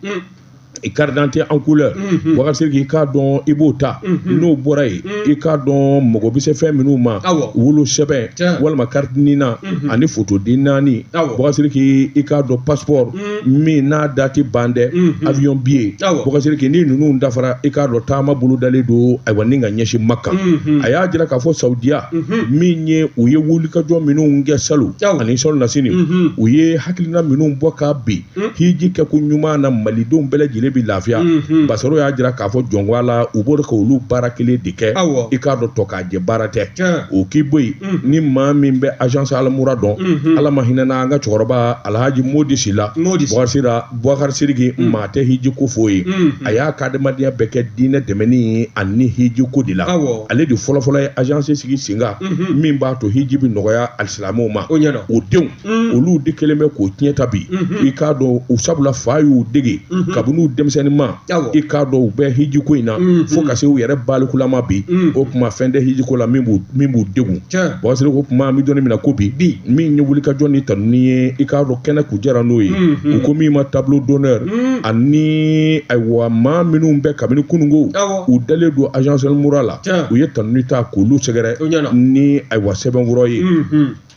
carte d'identité en couleur Boubacar Sidiki i k'a dɔn i b'o ta n'o bɔra yen i k'a dɔn mɔgɔ bɛ se fɛn minnu ma wolo sɛbɛn walima carte NINA ani photoden 4 Boubacar Sidiki i k'a dɔn passeport min n'a date ban dɛ avion billet Boubacar Sidiki ni ninnu dafara i k'a dɔn taama bolo dalen don ayiwa ni ka ɲɛsin Makan a y'a jira k'a fɔ Saudiya min ye u ye wulikajɔ minnu kɛ salon ani salon nasini u ye hakilina minnu bɔ ka bin hiji kɛko ɲuman na malidenw bɛɛ lajɛlen lajɛlen bɛ lafiya. Basaro y'a jira k'a fɔ jɔnko la u b'o ka olu baara kelen de kɛ. I k'a dɔn tɔ k'a jɛ baara tɛ. O k'i bɔ yen, ni maa min bɛ agence Alamura dɔn, Ala ma hinɛna an ka cɛkɔrɔba Alhaji Modi Sila, Bubakari Sidiki, maa tɛ hiji ko fɔ ye. A y'a ka adamadenya bɛɛ kɛ diinɛ dɛmɛni ani hiji ko de la. Ale de fɔlɔfɔlɔ ye agence sigi sen kan min b'a to hiji bɛ nɔgɔya alisilamɛw ma. O denw olu de kɛlen bɛ k'o tiɲɛ ta bi. I k'a dɔn u sabula fa y'u dege kabini u denmisɛnnin ma, i k'a dɔn u bɛ hiji ko in na fo ka se u yɛrɛ balikulama bi. O tuma fɛn tɛ hiji ko la min b'u degun. Bubakari ko kuma an bɛ dɔnni min na ko bi, min ye wulikajɔ ni tanuni ye, i k'a dɔn kɛnɛ kun jɛra n'o ye. U ko min ma tableau d'honneur ani ayiwa maa minnu bɛ kabini kununko u dalen don agence Alamura la, u ye tanuni ta k'olu sɛgɛrɛ ni ayiwa sɛbɛnfura ye.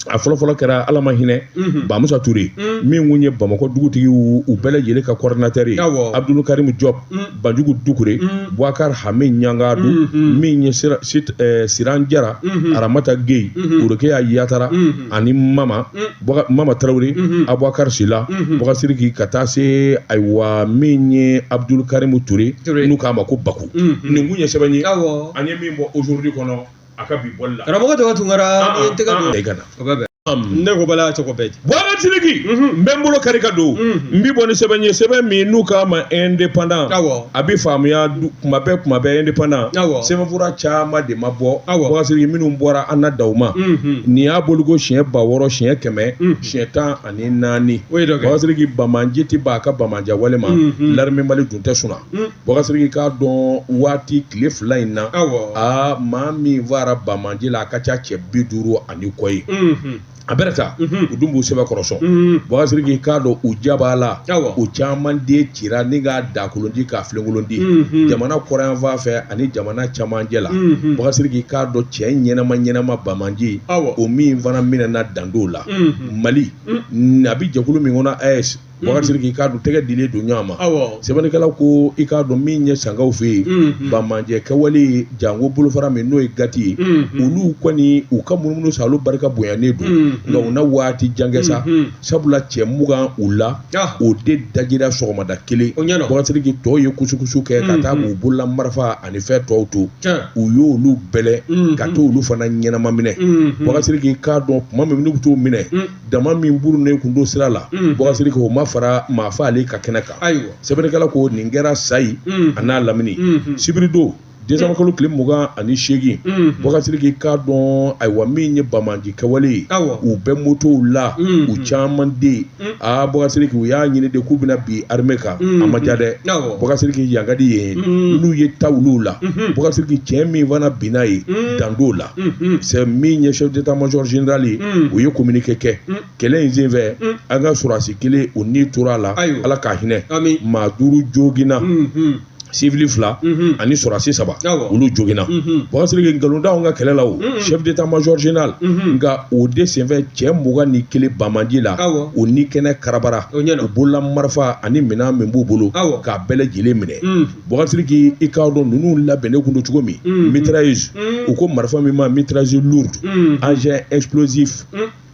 A fɔlɔfɔlɔ kɛra Ala ma hinɛ Bamusa Ture, min kun ye Bamakɔ dugutigi u bɛɛ lajɛlen ka coordinateur ye, Abdul Karim Diop, Banjugu Dukure, Boubacar Hami Ɲangadu, min ye Siran Jara, Aramata Gueye, Orokeya Yatara ani Mama Mama Tarawele, Abubakar Sila, Bubakari Sidiki, ka taa se ayiwa min ye Abdul Karim Ture n'u k'a ma ko Baku. Nin kun ye sɛbɛn ye an ye min bɔ aujourd'hui kɔnɔ a ka bi bɔli la. Karamɔgɔ tɔgɔ Tunkara, i ye tɛgɛ don i ka na. O bɛ bɛn. Ne ko bala cogo bɛɛ. Bubakari Sidiki, n bɛ n bolo kari ka don, n bi bɔ ni sɛbɛn ye, sɛbɛn min n'u k'a ma indépendant. A bɛ faamuya kuma bɛɛ kuma bɛɛ indépendant. Sɛbɛnfura caman de ma bɔ. Bubakari Sidiki, minnu bɔra an na da u ma. Nin y'a boliko siɲɛ 6000, siɲɛ 100, siɲɛ 14. Bubakari Sidiki, bamanji tɛ ban a ka bamanja wale ma. L'armée Mali dun tɛ sunna. Bubakari Sidiki k'a dɔn waati tile 2 in na, aa maa min fara bamanji la a ka ca cɛ 50 ani kɔ ye. A bɛrɛ ta u dun b'u sɛbɛn kɔrɔ sɔn. Bubakari Sidiki k'a dɔn u jaba la, u caman den cira ni k'a dakolon di k'a filenkolon di jamana kɔrɔnyanfan fɛ ani jamana camancɛ la. Bubakari Sidiki k'a dɔn cɛ ɲɛnama ɲɛnama bamanji o min fana minɛna dandow la Mali, a bɛ jɛkulu min kɔnɔ AES. Bubakari Sidiki k'a dɔn tɛgɛ dilen don ɲɔgɔn ma. Sɛbɛnnikɛla ko i k'a dɔn min ye sankaw fɛ yen, bamanjɛ kɛwale janko bolofara min n'o ye gati ye, olu kɔni u ka munumunu sa olu barika bonyanen don, nka u na waati jan kɛ sa, sabula cɛ 20 u la o de dajira sɔgɔmada kelen. Bubakari Sidiki tɔw ye kusukusu kɛ ka taa k'u bolola marifa ani fɛn tɔw to, u y'olu bɛlɛ ka t'olu fana ɲɛnama minɛ. Bubakari Sidiki k'a dɔn tuma min n'u bɛ t'o minɛ, dama min burunnen kun don sira la, Bubakari Sidiki o ma fara maa faalen ka kɛnɛ kan. Sɛbɛnnikɛla ko nin kɛra Sayi a n'a lamini sibiri don décembre kalo tile 28. Bubakari Sidiki k'a dɔn ayiwa min ye bamanji kɛwale ye, u bɛ motow la u caman den. Aa Bubakari Sidiki, u y'a ɲini de k'u bɛna bi armée kan, a ma diya dɛ. Bubakari Sidiki yan ka di yen n'u ye ta olu la. Bubakari Sidiki, cɛ min fana binna ye dandow la, c'est min ye chef d'état-major général ye, o ye communiqué kɛ kɛlɛ in senfɛ. An ka sɔrɔdasi kelen o ni tora a la, Ala k'a hinɛ. Maa 5 joginna, civil 2 ani sɔrɔdasi 3 olu joginna. Bubakari Sidiki, nkalon t'anw ka kɛlɛ la o chef d'état-major général, nka o de senfɛ cɛ 21 bamanji la, o ni kɛnɛ karabara, u bolola marifa ani minɛn min b'u bolo k'a bɛɛ lajɛlen minɛ. Bubakari Sidiki, i k'a dɔn ninnu labɛnnen kun don cogo min, mitrailleuse, u ko marifa min ma mitrailleuse lourde, engin explosif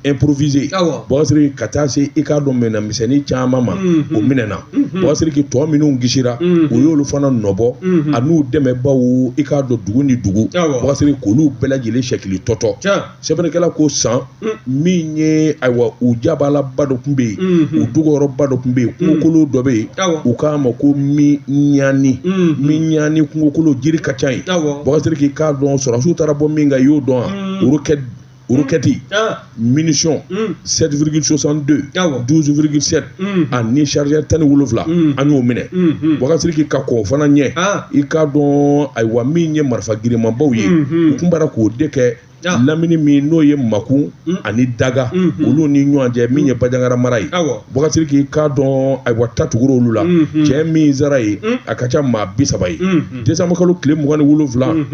improvisé. Bubakari Sidiki, ka taa se i k'a dɔn minɛn misɛnnin caman ma, o minɛna. Bubakari Sidiki, tɔ minnu kisira, u y'olu fana nɔbɔ a n'u dɛmɛbaw, i k'a dɔn dugu ni dugu. Bubakari Sidiki, k'olu bɛɛ lajɛlen sɛkili tɔtɔ. Sɛbɛnnikɛla ko san min ye ayiwa u jabalaba dɔ tun bɛ yen, u dogoyɔrɔba dɔ tun bɛ yen, kungokolo dɔ bɛ yen, u k'a ma ko Miɲani. Miɲani kungokolo jiri ka ca yen. Bubakari Sidiki k'a dɔn sɔrɔdasiw taara bɔ min kan, i y'o dɔn wa? Roquette, munition 7,62, 12,7 ani chargeur 17, an y'o minɛ. Bubakari Sidiki, ka kɔn o fana ɲɛ, i k'a dɔn ayiwa min ye marifa girinmanbaw ye, u kun b'ara k'o de kɛ lamini min n'o ye Makun ani Daga olu ni ɲɔgɔn cɛ, min ye Banjagara mara ye. Bubakari Sidiki k'a dɔn ayiwa ta tugura olu la, cɛ min sara ye a ka ca maa 30 ye. Décembre kalo tile 27,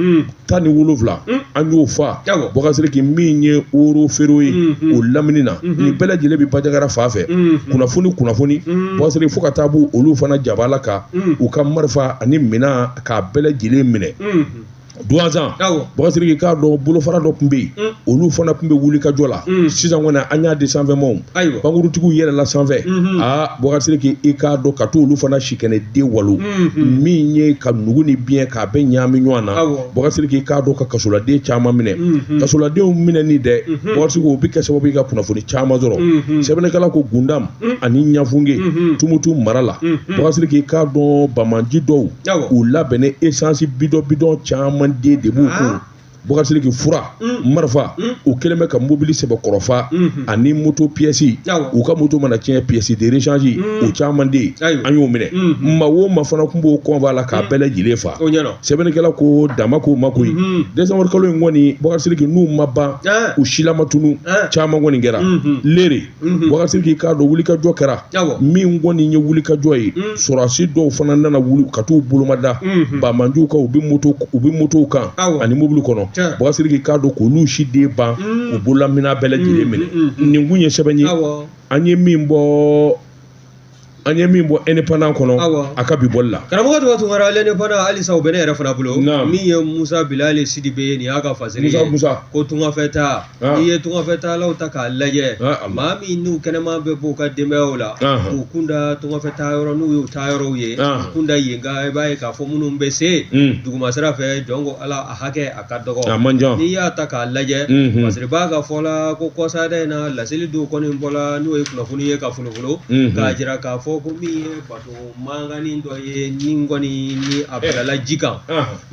17, an y'o fa. Bubakari Sidiki, min ye oro fero ye o lamini na, nin bɛɛ lajɛlen bɛ Banjagara fan fɛ. Kunnafoni Bubakari Sidiki, fo ka taa bɔ olu fana jabala kan, u ka marifa ani minɛn k'a bɛɛ lajɛlen minɛ. Duwanzan Bubakari Sidiki k'a dɔn bolofara dɔ tun bɛ yen olu fana tun bɛ wuli ka jɔ la sisan kɔni an y'a di sanfɛmaaw pankuruntigiw yɛlɛla sanfɛ aa Bubakari Sidiki i k'a dɔn ka t'olu fana sikɛnɛden walo min ye ka nugu ni biɲɛ k'a bɛɛ ɲaami ɲɔgɔn na Bubakari Sidiki i k'a dɔn ka kasoladen caman minɛ kasoladenw minɛni dɛ Bubakari Sidiki o bɛ kɛ sababu ye ka kunnafoni caman sɔrɔ sɛbɛnnikɛla ko Gundam ani Ɲafunke Tumutu mara la Bubakari Sidiki i k'a dɔn banbaanci dɔw u labɛnnen esansi bidɔn bidɔn caman den de b'u kun Bubakari Sidiki fura marifa u kɛlen bɛ ka mobili sɛbɛkɔrɔ fa ani moto piyɛsi u ka moto mana tiɲɛ pièce de rechange o caman den an y'o minɛ maa o maa fana tun b'o convoi la k'a bɛɛ lajɛlen fa sɛbɛnnikɛla ko dama ko ma koyi décembre kalo in kɔni Bubakari Sidiki n'u ma ban u silama tunu caman kɔni kɛra lere Bubakari Sidiki k'a dɔn wulikajɔ kɛra min kɔni ye wulikajɔ ye sɔrɔdasi dɔw fana nana wuli ka t'u bolomada banbaanciw kan u bɛ motow kan ani mobili kɔnɔ Bubakari Sidiki k'a dɔn k'olu si den ban u bololaminɛn bɛɛ lajɛlen minɛ nin kun ye sɛbɛn ye an ye min bɔ an ye min bɔ Indépendant kɔnɔ a ka bi bɔli la karamɔgɔ Tuba Tunkara L'Indépendant halisa o bɛ ne yɛrɛ fana bolo min ye Musa Bilali Sidibe ye nin y'a ka fasiri ye Musa ko tungafɛtaa n'i ye tungafɛtaalaw ta k'a lajɛ maa min n'u kɛnɛman bɛ bɔ u ka denbayaw la k'u kun da tungafɛtaa yɔrɔ n'u y'u taa yɔrɔw ye kun da yen kan i b'a ye k'a fɔ minnu bɛ se duguma sira fɛ jɔn ko Ala a hakɛ a ka dɔgɔ a man ca n'i y'a ta k'a lajɛ fasiribaa ka fɔ la ko kɔsada in na laseli dɔw kɔni bɔla n'o ye kunnafoni ye ka folofolo k'a jira k'a fɔ ko min ye bato mankannin dɔ ye ni kɔni ni a bilala ji kan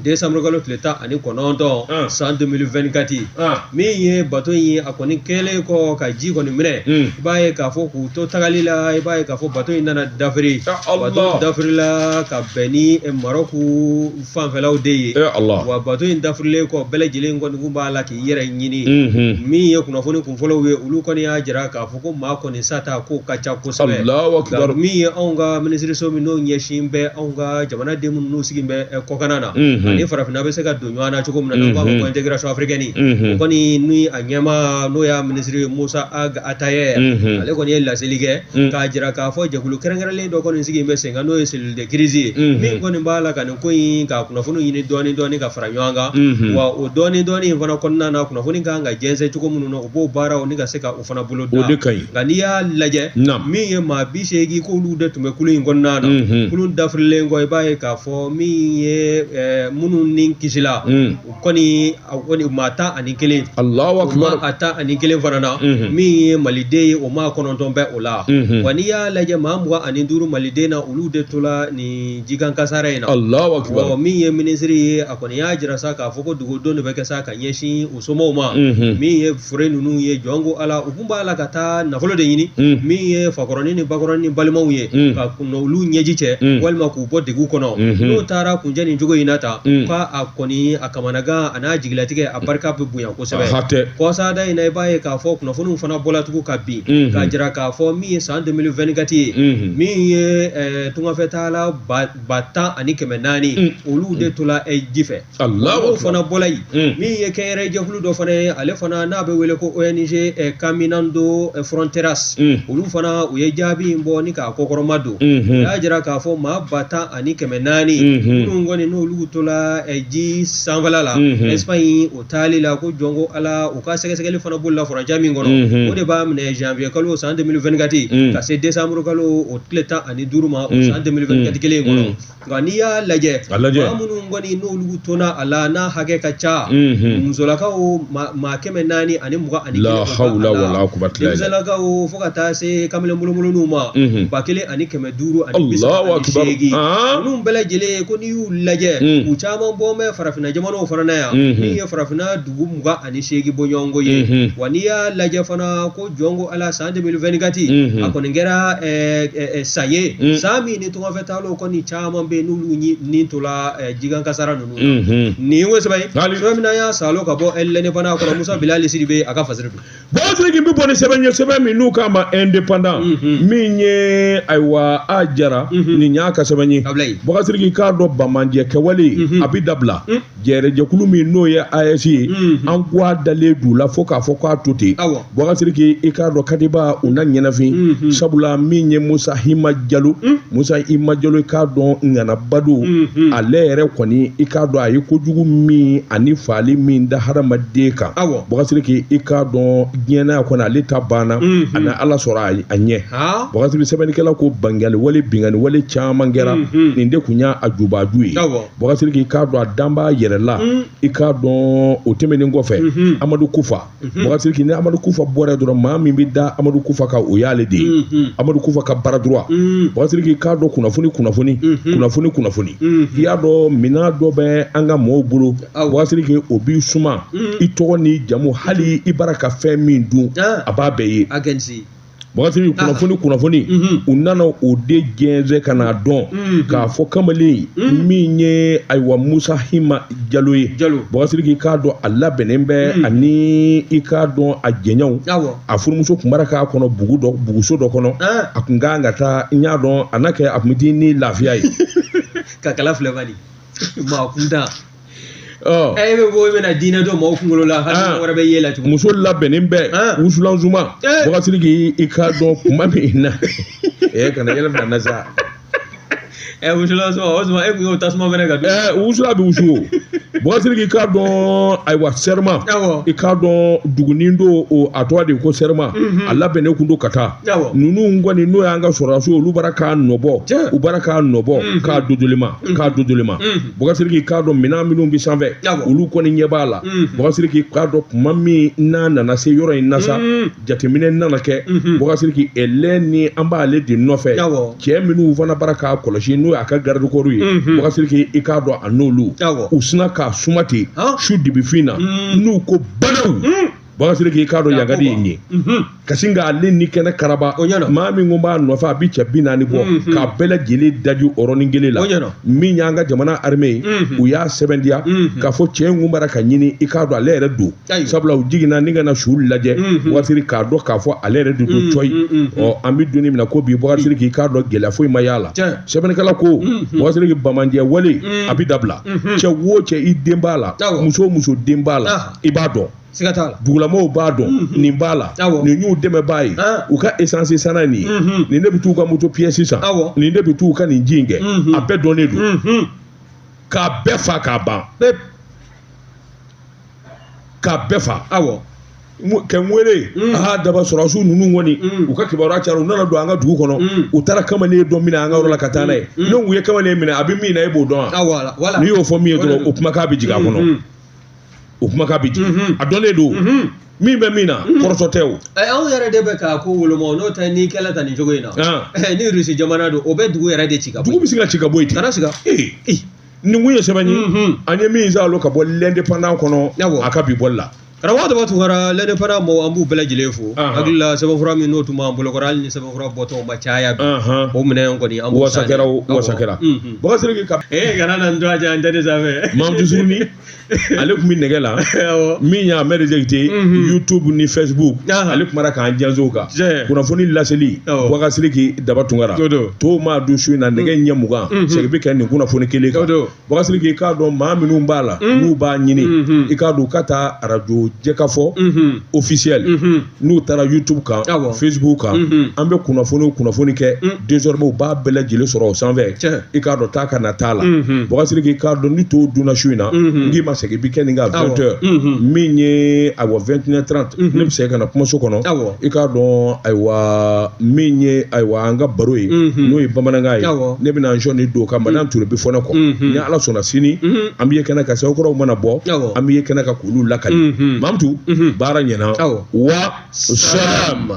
décembre kalo tile 19 san 2024 min ye bato in ye a kɔni kɛlen kɔ ka ji kɔni minɛ i b'a ye k'a fɔ k'u to tagali la i b'a ye k'a fɔ bato in nana dafiri bato dafirila ka bɛn ni Marɔku fanfɛlaw de ye eh, Allah. wa bato in dafirilen kɔ bɛɛ lajɛlen kɔni kun b'a la k'i yɛrɛ ɲini min ye kunnafoni kunfɔlɔw ye olu kɔni y'a jira k'a fɔ ko maa kɔni sata k'o ka ca kosɛbɛ Allahu akbar. min ye anw ka minisiriso min n'o ɲɛsin bɛ anw ka jamanaden minnu n'u sigilen bɛ eh, kɔkanna na ani farafinna bɛ se ka don ɲɔgɔn na cogo min na n'an k'a ma ko intégration africaine o kɔni ni a ɲɛmaa n'o y'a minisiri Musa Ag Atayɛr ale kɔni ye laseli kɛ k'a jira k'a fɔ jɛkulu kɛrɛnkɛrɛnlen dɔ kɔni sigilen bɛ sen kan n'o ye cellule de crise ye min kɔni b'a la ka nin ko in ka kunnafoni ɲini dɔɔni dɔɔni ka fara ɲɔgɔn kan wa o dɔɔni dɔɔni in fana kɔnɔna na kunnafoni kan ka jɛnsɛn cogo minnu na u b'o baaraw ni ka se ka o fana bolo da o de ka ɲi nka n'i y'a lajɛ min ye maa 80 k'olu de tun bɛ kulun in kɔnɔna na kulun dafirilen kɔ i b'a ye k'a fɔ min ye minnu ni kisila u kɔni a kɔni maa 11 Allahu akbar maa 11 fana na min ye maliden ye o maa 9 bɛ o la wa n'i y'a lajɛ maa 25 maliden na olu de tola nin jikan kasara in na Allahu akbar wa min ye minisiri ye a kɔni y'a jira sa k'a fɔ ko dugawudon de bɛ kɛ sa ka ɲɛsin u somɔgɔw ma min ye fure ninnu ye jɔn ko Ala u kun b'a la ka taa nafolo de ɲini min ye fakɔrɔnin ni bakɔrɔnin ni balimaw ye ka olu ɲɛji cɛ walima k'u bɔ degun kɔnɔ n'o taara kuncɛ nin cogo in na tan k'a kɔni a kamanagan a n'a jigilatigɛ a barika bɛ bonya kosɛbɛ kɔsada in na i b'a ye k'a fɔ kunnafoniw fana bɔla tugun ka bin k'a jira k'a fɔ min ye san 2024 ye min ye tungafɛtaala 10,400 olu de tola ji fɛ olu fana bɔla yen min ye kɛnyɛrɛ jɛkulu dɔ fana ye ale fana n'a bɛ wele ko ONG Caminando Fronteras olu fana u ye jaabi in bɔ ni k'a kɔkɔrɔma don u y'a jira k'a fɔ maa 10,400 minnu kɔni n'olu tola ji sanfɛla la Espagne o taali la ko jɔn ko Ala u ka sɛgɛsɛgɛli fana bolila furancɛ min kɔnɔ o de b'a minɛ janvier kalo san 2024 ka se décembre kalo o tile 15 ma o san 2024 kelen in kɔnɔ nka n'i y'a lajɛ maa minnu kɔni n'olu tonna a la n'a hakɛ ka ca musolakaw maa 421 denmisɛnlakaw fo ka taa se kamalen bolonbolonninw ma 1538 ninnu bɛɛ lajɛlen ko n'i y'u lajɛ u caman bɔ bɛ farafinna jamanaw fana na yan min ye farafinna dugu 28 bɔɲɔgɔnko ye wa n'i y'a lajɛ fana ko jɔn ko Ala san 2024 a kɔni kɛra san ye san min ni tungafɛtaalaw kɔni caman bɛ yen n'olu ni tola jikan kasara ninnu na nin ye sɛbɛn ye sɛbɛn min n'an y'a salo ka bɔ L'Indépendant kɔnɔ Musa Bilali Sidibe a ka fasiri don Bubakari Sidiki bɛ bɔ ni sɛbɛn ye sɛbɛn min n'u k'a ma Indépendant min ye ye ayiwa a jara nin y'a ka sɛbɛn ye. Bubakari Sidiki k'a dɔn banbaanciya kɛwale a bɛ dabila. Jɛrɛjɛkulu min n'o ye AES ye, an ko a dalen d'u la fo k'a fɔ k'a to ten. Bubakari Sidiki i k'a dɔn Kadiba u na ɲɛnafin, sabula min ye Musa Hima Jalo, Musa Hima Jalo i k'a dɔn ŋanaba don. Ale yɛrɛ kɔni i k'a dɔn a ye kojugu min ani faali min da hadamaden kan. Bubakari Sidiki i k'a dɔn diɲɛ kɔnɔ ale ta banna, a na Ala sɔrɔ a ɲɛ. Bubakari Sidiki sɛbɛnnikɛla ko bangali wale binkanni wale caman kɛra, nin de tun y'a jubaju ye. Bubakari Sidiki i k'a dɔn a dan b'a yɛrɛ la. I k'a dɔn o tɛmɛnen kɔfɛ, Amadu Kufa, Bubakari Sidiki ni Amadu Kufa bɔra dɔrɔn, maa min bɛ da Amadu Kufa kan o y'ale de ye, Amadu Kufa ka baara droit. Bubakari Sidiki i k'a dɔn kunnafoni kunnafoni kunnafoni kunnafoni, i y'a dɔn minɛn dɔ bɛ an ka mɔgɔw bolo. Bubakari Sidiki o b'i suma i tɔgɔ ni jamu, hali i bara ka fɛn min dun a b'a bɛɛ ye. Bubakari Sidiki kunnafoni kunnafoni, u nana o de jɛnsɛn ka n'a dɔn k'a fɔ kamalen min ye ayiwa Musa Hima Jalo ye. Bubakari Sidiki i k'a dɔn a labɛnnen bɛ ani i k'a dɔn a jɛɲɔgɔnw, a furumuso tun bara k'a kɔnɔ bugu dɔ buguso dɔ kɔnɔ, a tun kan ka taa n y'a dɔn a n'a kɛ a tun bɛ t'i ni lafiya ye. Ka kala filɛ bani maa kuntan. E bɛ bɔ i bɛna diinɛ dɔn maaw kunkolo la, hali wɛrɛ bɛ ye la tugun. Muso labɛnnen bɛ wusulan suma. Bubakari Sidiki i k'a dɔn kuma min na kana yɛlɛ bila na sa. Wusulan suma o suma e kun y'o tasuma fɛnɛ ka dun. Wusulan bɛ wusu o. Bubakari Sidiki i k'a dɔn ayiwa serma, i k'a dɔn dugunin don o a tɔgɔ de ko serma, a labɛnnen kun don ka taa. Ninnu kɔni n'o y'an ka sɔrɔdasiw, olu bara k'a nɔbɔ, u bara k'a nɔbɔ k'a dodolima k'a dodolima. Bubakari Sidiki k'a dɔn minɛn minnu bɛ sanfɛ, olu kɔni ɲɛ b'a la. Bubakari Sidiki k'a dɔn kuma min n'a nana se yɔrɔ in na sa, jateminɛ nana kɛ. Bubakari Sidiki ɛlɛ ni an b'ale de nɔfɛ, cɛ minnu fana bara k'a kɔlɔsi n'o y'a ka garde corps ye. Bubakari Sidiki i k'a dɔn a n'olu u sina k'a suma ten su dibifin na, n'u ko badaw. Bubakari Sidiki i k'a dɔn yangadi ye nin ye ka sin k'ale ni kɛnɛ karaba. Maa min ko b'a nɔfɛ a bɛ cɛ 40 bɔ k'a bɛɛ lajɛlen daji o yɔrɔnin kelen la. Min y'an ka jamana armée ye, u y'a sɛbɛntiya k'a fɔ cɛ in kun bara ka ɲini i k'a dɔn ale yɛrɛ don, sabula u jiginna ni ka na su lajɛ. Bubakari Sidiki k'a dɔn k'a fɔ ale yɛrɛ de don cɔyi. Ɔ an bɛ don min na ko bi, Bubakari Sidiki i k'a dɔn gɛlɛya foyi ma y'a la. Sɛbɛnnikɛla ko Bubakari Sidiki banbaanciya wale a bɛ dabila. Cɛ o cɛ i den b'a la, muso o muso den b'a la, i b'a dɔn. Siga t'a la. Dugulamɔgɔw b'a dɔn nin b'a la, nin y'u dɛmɛbaa ye, u ka essence sanna nin ye, nin de bɛ t'u ka moto pièce san, nin de bɛ t'u ka nin ji in kɛ, a bɛɛ dɔnnen don. K'a bɛɛ fa k'a ban, k'a bɛɛ fa. Kɛ n wele aa daba sɔrɔdasiw ninnu kɔni u ka kibaruya cayara, u nana don an ka dugu kɔnɔ, u taara kamalen dɔ minɛ an ka yɔrɔ la ka taa n'a ye. Ne kun ye kamalen minɛ, a bɛ min na e b'o dɔn wa? N'i y'o fɔ min ye dɔrɔn, o kumakan bɛ jigin a kɔnɔ, o kumakan bɛ jigin, a dɔnnen don min bɛ min na, kɔrɔtɔ tɛ o. Anw yɛrɛ de bɛ k'a ko woloma, n'o tɛ n'i kɛla tan nin cogo in na, ni Rusi jamana don, o bɛ dugu yɛrɛ de ci ka bɔ yen. Dugu bɛ se ka ci ka bɔ yen ten. Kana siga. Nin kun ye sɛbɛn ye an ye min salo ka bɔ l'Indépendant kɔnɔ a ka bi bɔli la. Karamɔgɔ Daba Tunkara, l'Indépendant mɔgɔw an b'u bɛɛ lajɛlen fo. Hakili la sɛbɛnfura min n'o tun b'an bolokɔrɔ, hali ni sɛbɛnfura bɔtɔ ma caya bi, o minɛn kɔni an b'o san. Wasa kɛra o, wasa kɛra. Bubakari Sidiki ka. Kana na n to a jɛ an tɛ ne sanfɛ. Mamudu Suruni ale tun bɛ nɛgɛ la, min y'a Ahmed Jakite YouTube ni Facebook, ale kumara k'an jɛnsɛn o kan. Kunnafoni laseli Bubakari Sidiki Daba Tunkara to maa dun su in na nɛgɛ ɲɛ 20 segin bɛ kɛ nin kunnafoni kelen kan. Bubakari Sidiki i k'a dɔn maa minnu b'a la n'u b'a ɲini, i k'a dɔn u ka taa arajo Jɛkafɔ officiel, n'u taara YouTube kan, Facebook kan, an bɛ kunnafoni kɛ désormais u b'a bɛɛ lajɛlen sɔrɔ o sanfɛ. I k'a dɔn taa ka na t'a la. Bubakari Sidiki i k'a dɔn ni to dunna su in na, n k'i ma segin bi kɛ nin kan 20 heures, min ye ayiwa 21h30, ne bɛ segin ka na kumaso kɔnɔ. I k'a dɔn ayiwa min ye ayiwa an ka baro ye, n'o ye bamanankan ye, ne bɛna n sɔnni don ka Madame Ture bɛ fɔ ne kɔ. Ni Ala sɔnna sini an bɛ ye kɛnɛ kan, sɛbɛnkɔrɔw mana bɔ an bɛ ye kɛnɛ kan k'olu lakali. Mamutu, baara ɲɛna wa salam.